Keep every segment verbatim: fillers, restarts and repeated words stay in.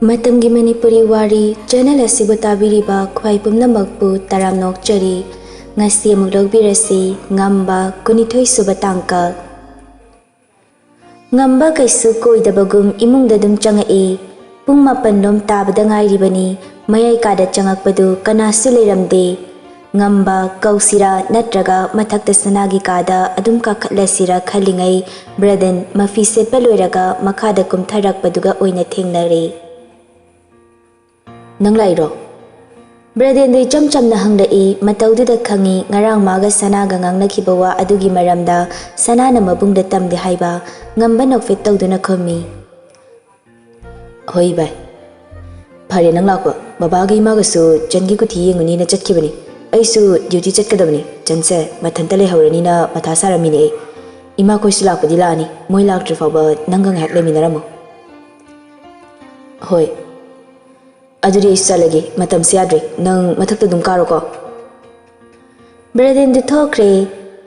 ꯃꯇꯝꯒꯤ ꯃꯅꯤꯄꯨꯔꯤ ꯋꯥꯔꯤ ꯆꯦꯅꯦꯜ ꯑꯁꯤꯕꯨ ꯇꯥꯕꯤꯔꯤꯕ ꯈ꯭ꯋꯥꯏ ꯄꯨꯝꯅꯃꯛꯄꯨ ꯇꯔꯥꯝꯅ ꯑꯣꯛꯆꯔꯤ꯫ ꯉꯁꯤ ꯑꯃꯨꯛ ꯂꯧꯕꯤꯔꯁꯤ ꯉꯝꯕ ꯀꯨꯟꯅꯤꯊꯣꯏ ꯁꯨꯕ ꯇꯥꯡꯀꯛ꯫ ꯉꯝꯕ ꯀꯩꯁꯨ ꯀꯣꯏꯗꯕꯒꯨꯝ ꯏꯃꯨꯡꯗ ꯑꯗꯨꯝ ꯆꯪꯉꯛꯏ꯫ ꯄꯨꯡ ꯃꯥꯄꯟ ꯂꯣꯝ ꯇꯥꯕꯗ ꯉꯥꯏꯔꯤꯕꯅꯤ꯫ ꯃꯌꯥꯏ ꯀꯥꯗ ꯆꯪꯉꯛꯄꯗꯨ ꯀꯅꯥꯁꯨ ꯂꯩꯔꯝꯗꯦ꯫ ꯉꯝꯕ ꯀꯧꯁꯤꯔꯥ ꯅꯠꯇ꯭ꯔꯒ ꯃꯊꯛꯇ ꯁꯅꯥꯒꯤ ꯀꯥꯗ ꯑꯗꯨꯝ ꯀꯥꯈꯠꯂꯁꯤꯔꯥ ꯈꯜꯂꯤꯉꯩ ꯕ꯭ꯔꯗꯟ ꯃꯐꯤ ꯁꯦꯠꯄ ꯂꯣꯏꯔꯒ ꯃꯈꯥꯗ ꯀꯨꯝꯊꯔꯛꯄꯗꯨꯒ ꯑꯣꯏꯅ ꯊꯦꯡꯅꯔꯦ꯫ "ꯅꯪ ꯂꯥꯛꯏꯔꯣ?" ꯕ꯭ꯔꯗꯦꯟꯗꯣ ꯏꯆꯝ ꯆꯝꯅ ꯍꯪꯂꯛꯏ꯫ ꯃꯇꯧꯗꯨꯗ ꯈꯪꯉꯤ ꯉꯔꯥꯡ ꯃꯥꯒ ꯁꯅꯥꯒ ꯉꯥꯡꯅꯈꯤꯕ ꯋꯥ ꯑꯗꯨꯒꯤ ꯃꯔꯝꯗ ꯁꯅꯥꯅ ꯃꯕꯨꯡꯗ ꯇꯝꯗꯦ ꯍꯥꯏꯕ꯫ ꯉꯝꯕ ꯅꯣꯛꯐꯦꯠ ꯇꯧꯗꯨꯅ ꯈꯨꯝꯃꯤ꯫ "ꯍꯣꯏ ꯚꯥꯏ꯫ ꯐꯔꯦ ꯅꯪ ꯂꯥꯛꯄ꯫ ꯕꯕꯥꯒ ꯏꯃꯥꯒꯁꯨ ꯆꯟꯒꯤ ꯀꯨꯊꯤ ꯌꯦꯡꯉꯨꯅꯤꯅ ꯆꯠꯈꯤꯕꯅꯤ꯫ ꯑꯩꯁꯨ ꯗ꯭ꯌꯨꯇꯤ ꯆꯠꯀꯗꯕꯅꯤ꯫ ꯆꯟꯁꯦ ꯃꯊꯟꯇ ꯂꯩꯍꯧꯔꯅꯤꯅ ꯃꯊꯥ ꯁꯥꯔꯝꯃꯤꯅꯦ ꯑꯩ꯫ ꯏꯃꯥꯈꯣꯏꯁꯨ ꯂꯥꯛꯄꯗꯤ ꯂꯥꯛꯑꯅꯤ꯫ ꯃꯣꯏ ꯂꯥꯛꯇ꯭ꯔꯤ ꯐꯥꯎꯕ ꯅꯪꯒ ꯉꯥꯏꯍꯥꯛ ꯂꯩꯃꯤꯟꯅꯔꯝꯃꯣ꯫" "ꯍꯣꯏ꯫ ꯑꯗꯨꯗꯤ ꯑꯩꯁꯨ ꯆꯠꯂꯒꯦ꯫ ꯃꯇꯝꯁꯦ ꯌꯥꯗ꯭ꯔꯦ꯫ ꯅꯪ ꯃꯊꯛꯇ ꯑꯗꯨꯝ ꯀꯥꯔꯣꯀꯣ꯫" ꯕ꯭ꯔꯗꯦꯟꯗꯨ ꯊꯣꯛꯈ꯭ꯔꯦ꯫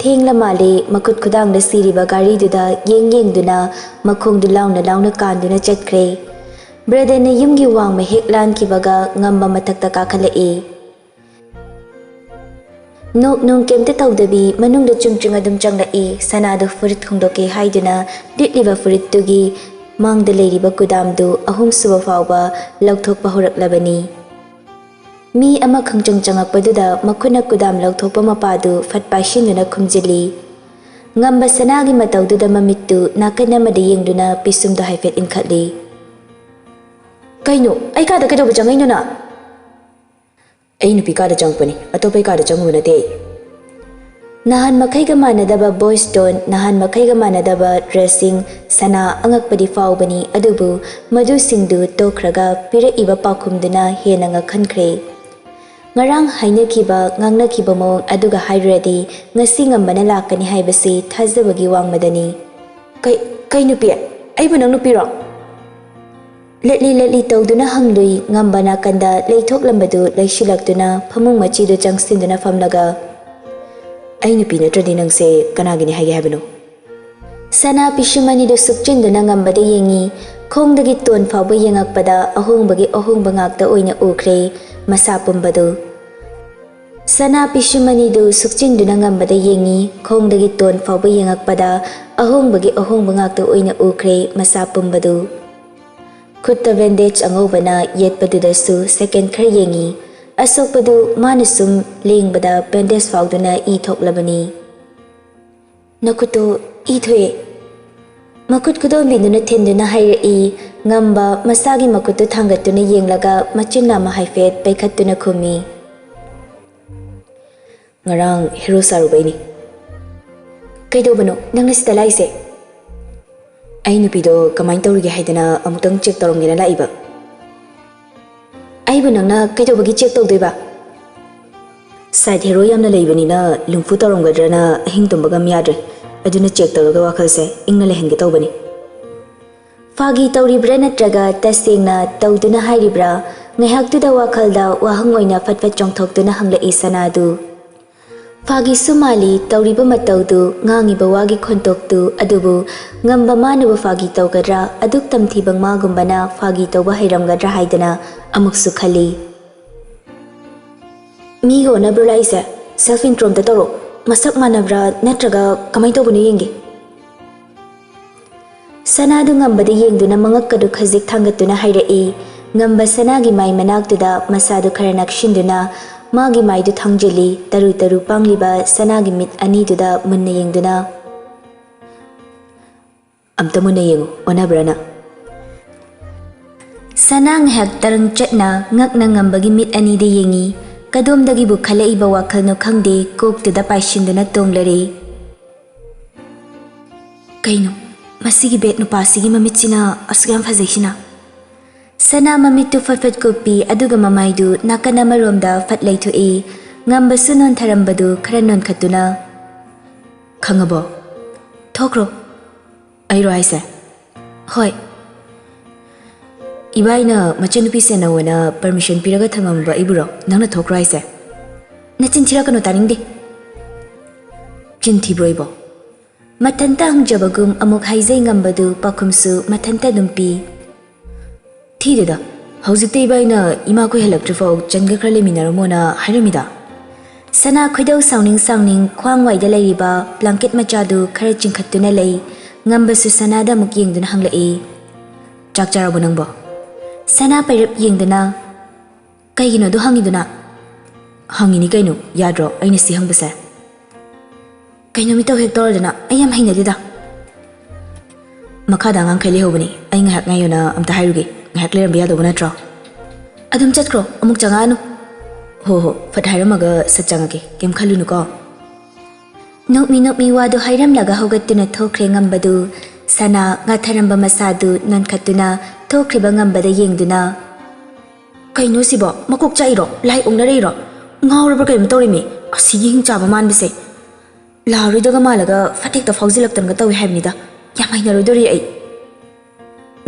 ꯊꯦꯡꯂ ꯃꯥꯜꯂꯦ꯫ ꯃꯈꯨꯠ ꯈꯨꯗꯥꯡꯗ ꯁꯤꯔꯤꯕ ꯒꯥꯔꯤꯗꯨꯗ ꯌꯦꯡ ꯌꯦꯡꯗꯨꯅ ꯃꯈꯣꯡꯗꯨ ꯂꯥꯎꯅ ꯂꯥꯎꯅ ꯀꯥꯟꯗꯨꯅ ꯆꯠꯈ꯭ꯔꯦ꯫ ꯕ꯭ꯔꯗꯦꯟꯅ ꯌꯨꯝꯒꯤ ꯋꯥꯡꯃ ꯍꯦꯛ ꯂꯥꯟꯈꯤꯕꯒ ꯉꯝꯕ ꯃꯊꯛꯇ ꯀꯥꯈꯠꯂꯛꯏ꯫ ꯅꯣꯛ ꯅꯨꯡ ꯀꯩꯝꯇ ꯇꯧꯗꯕꯤ ꯃꯅꯨꯡꯗ ꯆꯨꯝ ꯆꯨꯝ ꯑꯗꯨꯝ ꯆꯪꯂꯛꯏ꯫ ꯁꯅꯥꯗꯨ ꯐꯨꯔꯤꯠ ꯍꯣꯡꯗꯣꯛꯀꯦ ꯍꯥꯏꯗꯨꯅ ꯂꯤꯠꯂꯤꯕ ꯐꯨꯔꯤꯠꯇꯨꯒꯤ ꯃꯥꯡꯗ ꯂꯩꯔꯤꯕ ꯀꯨꯗꯥꯝꯗꯨ ꯑꯍꯨꯝꯁꯨꯕ ꯐꯥꯎꯕ ꯂꯧꯊꯣꯛꯄ ꯍꯧꯔꯛꯂꯕꯅꯤ꯫ ꯃꯤ ꯑꯃ ꯈꯪꯆꯪ ꯆꯪꯉꯛꯄꯗꯨꯗ ꯃꯈꯨꯠꯅ ꯀꯨꯗꯥꯝ ꯂꯧꯊꯣꯛꯄ ꯃꯄꯥꯗꯨ ꯐꯠ ꯄꯥꯏꯁꯤꯟꯗꯨꯅ ꯈꯨꯝꯖꯤꯜꯂꯤ꯫ ꯉꯝꯕ ꯁꯅꯥꯒꯤ ꯃꯇꯧꯗꯨꯗ ꯃꯃꯤꯠꯇꯨ ꯅꯥꯀꯟ ꯑꯃꯗ ꯌꯦꯡꯗꯨꯅ ꯄꯤꯁꯨꯝꯗꯨ ꯍꯥꯏꯐꯦꯠ ꯏꯟꯈꯠꯂꯤ꯫ "ꯀꯩꯅꯣ? ꯑꯩ ꯀꯥꯗ ꯀꯩꯗꯧꯕ ꯆꯪꯉꯛꯏꯅꯣ ꯅꯪ?" "ꯑꯩ ꯅꯨꯄꯤ ꯀꯥꯗ ꯆꯪꯉꯛꯄꯅꯤ꯫ ꯑꯇꯣꯞꯄꯩ ꯀꯥꯗ ꯆꯪꯉꯨꯕ ꯅꯠꯇꯦ ꯑꯩ꯫" ꯅꯍꯥꯟ ꯃꯈꯩꯒ ꯃꯥꯟꯅꯗꯕ ꯚꯣꯏꯁ ꯇꯣꯟ, ꯅꯍꯥꯟ ꯃꯈꯩꯒ ꯃꯥꯟꯅꯗꯕ ꯗ꯭ꯔꯦꯁꯤꯡ꯫ ꯁꯅꯥ ꯑꯉꯛꯄꯗꯤ ꯐꯥꯎꯕꯅꯤ, ꯑꯗꯨꯕꯨ ꯃꯗꯨꯁꯤꯡꯗꯨ ꯇꯣꯛꯈ꯭ꯔꯒ ꯄꯤꯔꯛꯏꯕ ꯄꯥꯎꯈꯨꯝꯗꯨꯅ ꯍꯦꯟꯅ ꯉꯛꯍꯟꯈ꯭ꯔꯦ꯫ ꯉꯔꯥꯡ ꯍꯥꯏꯅꯈꯤꯕ, ꯉꯥꯡꯅꯈꯤꯕ ꯃꯑꯣꯡ ꯑꯗꯨꯒ ꯍꯥꯏꯔꯨꯔꯗꯤ ꯉꯁꯤ ꯉꯝꯕꯅ ꯂꯥꯛꯀꯅꯤ ꯍꯥꯏꯕꯁꯤ ꯊꯥꯖꯕꯒꯤ ꯋꯥꯡꯃꯗꯅꯤ꯫ "ꯀꯩ, ꯀꯩ ꯅꯨꯄꯤ? ꯑꯩꯕꯨ ꯅꯪ ꯅꯨꯄꯤꯔꯣ?" ꯂꯠꯂꯤ ꯂꯠꯂꯤ ꯇꯧꯗꯨꯅ ꯍꯪꯂꯨꯏ꯫ ꯉꯝꯕ ꯅꯥꯀꯟꯗ ꯂꯩꯊꯣꯛꯂꯝꯕꯗꯨ ꯂꯩꯁꯤꯜꯂꯛꯇꯨꯅ ꯐꯃꯨꯡ ꯃꯆꯤꯗꯨ ꯆꯪꯁꯤꯟꯗꯨꯅ ꯐꯝꯂꯒ, "ꯑꯩ ꯅꯨꯄꯤ ꯅꯠꯇ꯭ꯔꯗꯤ ꯅꯪꯁꯦ ꯀꯅꯥꯒꯤꯅꯤ ꯍꯥꯏꯒꯦ ꯍꯥꯏꯕꯅꯣ?" ꯁꯅꯥ ꯄꯤꯁꯨꯝ ꯑꯅꯤꯗꯨ ꯁꯨꯞꯆꯤꯟꯗꯨꯅ ꯉꯝꯕꯗ ꯌꯦꯡꯉꯤ꯫ ꯈꯣꯡꯗꯒꯤ ꯇꯣꯟ ꯐꯥꯎꯕ ꯌꯦꯡꯉꯛꯄꯗ ꯑꯍꯣꯡꯕꯒꯤ ꯑꯍꯣꯡꯕ ꯉꯥꯛꯇ ꯑꯣꯏꯅ ꯎꯈ꯭ꯔꯦ ꯃꯁꯥ ꯄꯨꯝꯕꯗꯨ꯫ ꯁꯅꯥ ꯄꯤꯁꯨꯝ ꯑꯅꯤꯗꯨ ꯁꯨꯛꯆꯤꯟꯗꯨꯅ ꯉꯝꯕꯗ ꯌꯦꯡꯉꯤ, ꯈꯣꯡꯗꯒꯤ ꯇꯣꯟ ꯐꯥꯎꯕ ꯌꯦꯡꯉꯛꯄꯗ ꯑꯍꯣꯡꯕꯒꯤ ꯑꯍꯣꯡꯕ ꯉꯥꯛꯇ ꯑꯣꯏꯅ ꯎꯈ꯭ꯔꯦ ꯃꯁꯥ ꯄꯨꯝꯕꯗꯨ꯫ ꯈꯨꯠꯇ ꯕꯦꯟꯗꯦꯖ ꯑꯉꯧꯕꯅ ꯌꯦꯠꯄꯗꯨꯗꯁꯨ ꯁꯦꯀꯦꯟ ꯈꯔ ꯌꯦꯡꯉꯤ꯫ ꯑꯁꯣꯛꯄꯗꯨ ꯃꯥꯅ ꯁꯨꯝ ꯂꯦꯡꯕꯗ ꯕꯦꯟꯗꯦꯖ ꯐꯥꯎꯗꯨꯅ ꯏ ꯊꯣꯛꯂꯕꯅꯤ꯫ "ꯅꯈꯨꯠꯇꯨ ꯏ ꯊꯣꯛꯑꯦ꯫" ꯃꯈꯨꯠ ꯈꯨꯗꯣꯝꯕꯤꯗꯨꯅ ꯊꯤꯟꯗꯨꯅ ꯍꯥꯏꯔꯛꯏ꯫ ꯉꯝꯕ ꯃꯁꯥꯒꯤ ꯃꯈꯨꯠꯇꯨ ꯊꯥꯡꯒꯠꯇꯨꯅ ꯌꯦꯡꯂꯒ ꯃꯆꯤꯟ ꯅꯥꯝꯃ ꯍꯥꯏꯐꯦꯠ ꯄꯩꯈꯠꯇꯨꯅ ꯈꯨꯝꯃꯤ꯫ "ꯉꯔꯥꯡ ꯍꯦꯔꯣ ꯁꯥꯔꯨꯕꯩꯅꯤ꯫" "ꯀꯩꯗꯧꯕꯅꯣ ꯅꯪꯅ ꯁꯤꯗ ꯂꯥꯛꯏꯁꯦ?" "ꯑꯩ ꯅꯨꯄꯤꯗꯣ ꯀꯃꯥꯏꯅ ꯇꯧꯔꯤꯒꯦ ꯍꯥꯏꯗꯅ ꯑꯃꯨꯛꯇꯪ ꯆꯦꯛ ꯇꯧꯔꯝꯒꯦꯅ ꯂꯥꯛꯏꯕ꯫" "ꯑꯩꯕꯨ ꯅꯪꯅ ꯀꯩꯗꯧꯕꯒꯤ ꯆꯦꯛ ꯇꯧꯗꯣꯏꯕ?" "ꯁꯥꯏꯠ ꯍꯦꯔꯣ ꯌꯥꯝꯅ ꯂꯩꯕꯅꯤꯅ ꯂꯨꯝꯐꯨ ꯇꯧꯔꯝꯒꯗ꯭ꯔꯅ ꯑꯍꯤꯡ ꯇꯨꯝꯕꯒ ꯌꯥꯗ꯭ꯔꯦ꯫ ꯑꯗꯨꯅ ꯆꯦꯛ ꯇꯧꯔꯒ ꯋꯥꯈꯜꯁꯦ ꯏꯪꯅ ꯂꯩꯍꯟꯒꯦ ꯇꯧꯕꯅꯤ꯫" ꯐꯥꯒꯤ ꯇꯧꯔꯤꯕ꯭ꯔꯥ ꯅꯠꯇ꯭ꯔꯒ ꯇꯁꯦꯡꯅ ꯇꯧꯗꯨꯅ ꯍꯥꯏꯔꯤꯕ꯭ꯔꯥ? ꯉꯥꯏꯍꯥꯛꯇꯨꯗ ꯋꯥꯈꯜꯗ ꯋꯥꯍꯪ ꯑꯣꯏꯅ ꯐꯠ ꯐꯠ ꯆꯣꯡꯊꯣꯛꯇꯨꯅ ꯍꯪꯂꯛꯏ ꯁꯅꯥꯗꯨ꯫ ꯐꯥꯒꯤꯁꯨ ꯃꯥꯜꯂꯤ ꯇꯧꯔꯤꯕ ꯃꯇꯧꯗꯨ, ꯉꯥꯡꯉꯤꯕ ꯋꯥꯒꯤ ꯈꯣꯟꯊꯣꯛꯇꯨ, ꯑꯗꯨꯕꯨ ꯉꯝꯕ ꯃꯥꯅꯕꯨ ꯐꯥꯒꯤ ꯇꯧꯒꯗ꯭ꯔꯥ? ꯑꯗꯨꯛ ꯇꯝꯊꯤꯕ ꯃꯥꯒꯨꯝꯕꯅ ꯐꯥꯒꯤ ꯇꯧꯕ ꯍꯩꯔꯝꯒꯗ꯭ꯔꯥ ꯍꯥꯏꯗꯅ ꯑꯃꯨꯛꯁꯨ ꯈꯜꯂꯤ꯫ "ꯃꯤꯒ ꯑꯣꯟꯅꯕ꯭ꯔꯣ ꯂꯥꯛꯏꯁꯦ? ꯁꯦꯜꯐ ꯏꯟꯇ꯭ꯔꯣ ꯑꯝꯇ ꯇꯧꯔꯣ꯫ ꯃꯁꯛ ꯃꯥꯟꯅꯕ꯭ꯔꯥ ꯅꯠꯇ꯭ꯔꯒ ꯀꯃꯥꯏꯅ ꯇꯧꯕꯅꯣ ꯌꯦꯡꯒꯦ꯫" ꯁꯅꯥꯗꯨ ꯉꯝꯕꯗ ꯌꯦꯡꯗꯨꯅ ꯃꯉꯛꯀꯗꯨ ꯈꯖꯤꯛ ꯊꯥꯡꯒꯠꯇꯨꯅ ꯍꯥꯏꯔꯛꯏ꯫ ꯉꯝꯕ ꯁꯅꯥꯒꯤ ꯃꯥꯏ ꯃꯅꯥꯛꯇꯨꯗ ꯃꯁꯥꯗꯨ ꯈꯔ ꯅꯛꯁꯤꯟꯗꯨꯅ ꯃꯥꯒꯤ ꯃꯥꯏꯗꯨ ꯊꯥꯡꯖꯤꯜꯂꯤ꯫ ꯇꯔꯨ ꯇꯔꯨ ꯄꯥꯡꯂꯤꯕ ꯁꯅꯥꯒꯤ ꯃꯤꯠ ꯑꯅꯤꯗꯨꯗ ꯃꯨꯟꯅ ꯌꯦꯡꯗꯨꯅ, "ꯑꯝꯇ ꯃꯨꯟꯅ ꯌꯦꯡꯉꯨ, ꯑꯣꯟꯅꯕ꯭ꯔꯥꯅ?" ꯁꯅꯥ ꯉꯥꯏꯍꯥꯛ ꯇꯔꯪ ꯆꯠꯅ ꯉꯛꯅ ꯉꯝꯕꯒꯤ ꯃꯤꯠ ꯑꯅꯤꯗ ꯌꯦꯡꯉꯤ꯫ ꯀꯗꯣꯝꯗꯒꯤꯕꯨ ꯈꯜꯂꯛꯏꯕ ꯋꯥꯈꯜꯅꯣ ꯈꯪꯗꯦ, ꯀꯣꯛꯇꯨꯗ ꯄꯥꯏꯁꯤꯟꯗꯨꯅ ꯇꯣꯡꯂꯔꯦ꯫ "ꯀꯩꯅꯣ, ꯃꯁꯤꯒꯤ ꯕꯦꯠ ꯅꯨꯄꯥꯁꯤꯒꯤ ꯃꯃꯤꯠꯁꯤꯅ ꯑꯁꯨꯛ ꯌꯥꯝ ꯐꯖꯩꯁꯤꯅ?" ꯁꯅꯥ ꯃꯃꯤꯠꯇꯨ ꯐꯠ ꯐꯠ ꯀꯨꯞꯄꯤ, ꯑꯗꯨꯒ ꯃꯃꯥꯏꯗꯨ ꯅꯥꯀꯟ ꯑꯃꯔꯣꯝꯗ ꯐꯠ ꯂꯩꯊꯣꯛꯏ꯫ ꯉꯝꯕꯁꯨ ꯅꯣꯟꯊꯔꯝꯕꯗꯨ ꯈꯔ ꯅꯣꯟꯈꯠꯇꯨꯅ, "ꯈꯪꯉꯕꯣ? ꯊꯣꯛꯈ꯭ꯔꯣ꯫" "ꯑꯩꯔꯣ ꯍꯥꯏꯁꯦ?" "ꯍꯣꯏ꯫" "ꯏꯕꯥꯏꯅ ꯃꯆꯟꯅꯨꯄꯤ ꯁꯦꯟꯅꯧꯑꯅ ꯄꯔꯃꯤꯁꯟ ꯄꯤꯔꯒ ꯊꯝꯃꯝꯕ ꯑꯩꯕꯨꯔꯣ? ꯅꯪꯅ ꯊꯣꯛꯈ꯭ꯔꯣ ꯍꯥꯏꯁꯦ?" "ꯅꯆꯤꯟ ꯊꯤꯔꯛꯀꯅꯨ, ꯇꯥꯅꯤꯡꯗꯦ꯫" "ꯆꯤꯟ ꯊꯤꯕ꯭ꯔꯣ ꯑꯩꯕꯣ?" ꯃꯊꯟꯇ ꯍꯪꯖꯕꯒꯨꯝ ꯑꯃꯨꯛ ꯍꯥꯏꯖꯩ ꯉꯝꯕꯗꯨ ꯄꯥꯎꯈꯨꯝꯁꯨ ꯃꯊꯟꯇ ꯑꯗꯨꯝ ꯄꯤ꯫ "ꯊꯤꯗꯦꯗ, ꯍꯧꯖꯤꯛꯇ ꯏꯕꯥꯏꯅ ꯏꯃꯥꯈꯣꯏ ꯍꯜꯂꯛꯇ꯭ꯔꯤꯐꯥꯎ ꯆꯟꯒ ꯈꯔ ꯂꯩꯃꯤꯟꯅꯔꯝꯃꯣꯅ ꯍꯥꯏꯔꯝꯃꯤꯗ"꯫ ꯁꯅꯥ ꯈꯣꯏꯗꯧ ꯁꯥꯎꯅꯤꯡ ꯁꯥꯎꯅꯤꯡ ꯈ꯭ꯋꯥꯡ ꯋꯥꯏꯗ ꯂꯩꯔꯤꯕ blanket ꯃꯆꯥꯗꯨ ꯈꯔ ꯆꯤꯡꯈꯠꯇꯨꯅ ꯂꯩ꯫ ꯉꯝꯕꯁꯨ ꯁꯅꯥꯗ ꯑꯃꯨꯛ ꯌꯦꯡꯗꯨꯅ ꯍꯪꯂꯛꯏ, "ꯆꯥꯛ ꯆꯥꯔꯕꯣ ꯅꯪꯕꯣ?" ꯁꯅꯥ ꯄꯩꯔꯞ ꯌꯦꯡꯗꯨꯅ, "ꯀꯩꯒꯤꯅꯣ ꯑꯗꯨ ꯍꯪꯉꯤꯗꯨꯅ?" "ꯍꯪꯉꯤꯅꯤ ꯀꯩꯅꯣ, ꯌꯥꯗ꯭ꯔꯣ ꯑꯩꯅ ꯁꯤ ꯍꯪꯕꯁꯦ?" "ꯀꯩꯅꯣ ꯃꯤꯇꯧ ꯍꯦꯛ ꯇꯧꯔꯗꯅ, ꯑꯩ ꯌꯥꯝ ꯍꯩꯅꯗꯦꯗ"꯫ "ꯃꯈꯥꯗ ꯑꯉꯥꯡꯈꯩ ꯂꯩꯍꯧꯕꯅꯤ, ꯑꯩ ꯉꯥꯏꯍꯥꯛ ꯉꯥꯏꯌꯣꯅ ꯑꯝꯇ ꯍꯥꯏꯔꯨꯒꯦ, ꯉꯥꯏꯍꯥꯛ ꯂꯩꯔꯝꯕ ꯌꯥꯗꯧꯕ ꯅꯠꯇ꯭ꯔꯣ?" "ꯑꯗꯨꯝ ꯆꯠꯈ꯭ꯔꯣ, ꯑꯃꯨꯛ ꯆꯪꯉꯛꯑꯅꯨ"꯫ "ꯍꯣ ꯍꯣ, ꯐꯠ ꯍꯥꯏꯔꯝꯃꯒ ꯁꯠ ꯆꯪꯉꯛꯀꯦ, ꯀꯩꯝ ꯈꯜꯂꯨꯅꯨꯀꯣ"꯫ ꯅꯣꯛꯃꯤ ꯅꯣꯛꯃꯤ ꯋꯥꯗꯨ ꯍꯥꯏꯔꯝꯂꯒ ꯍꯧꯒꯠꯇꯨꯅ ꯊꯣꯛꯈ꯭ꯔꯦ ꯉꯝꯕꯗꯨ꯫ ꯁꯅꯥ ꯉꯥꯊꯔꯝꯕ ꯃꯁꯥꯗꯨ ꯅꯣꯟꯈꯠꯇꯨꯅ ꯊꯣꯛꯈ꯭ꯔꯤꯕ ꯉꯝꯕꯗ ꯌꯦꯡꯗꯨꯅ, "ꯀꯩꯅꯣ ꯁꯤꯕꯣ? ꯃꯀꯣꯛ ꯆꯥꯛꯏꯔꯣ? ꯂꯥꯏ ꯑꯣꯛꯅꯔꯛꯏꯔꯣ? ꯉꯥꯎꯔꯕ꯭ꯔꯥ ꯀꯩꯅꯣꯝ ꯇꯧꯔꯦꯃꯤ, ꯑꯁꯤꯒꯤ ꯍꯤꯡꯆꯥꯕ ꯃꯥꯟꯕꯁꯦ!" ꯂꯥꯛꯑꯔꯣꯏꯗꯒ ꯃꯥꯜꯂꯒ ꯐꯠ ꯍꯦꯛꯇ ꯐꯥꯎꯖꯤꯜꯂꯛꯇꯅꯒ ꯇꯧꯏ ꯍꯥꯏꯕꯅꯤꯗ꯫ ꯌꯥꯝ ꯍꯩꯅꯔꯣꯏꯗꯣꯔꯤ ꯑꯩ꯫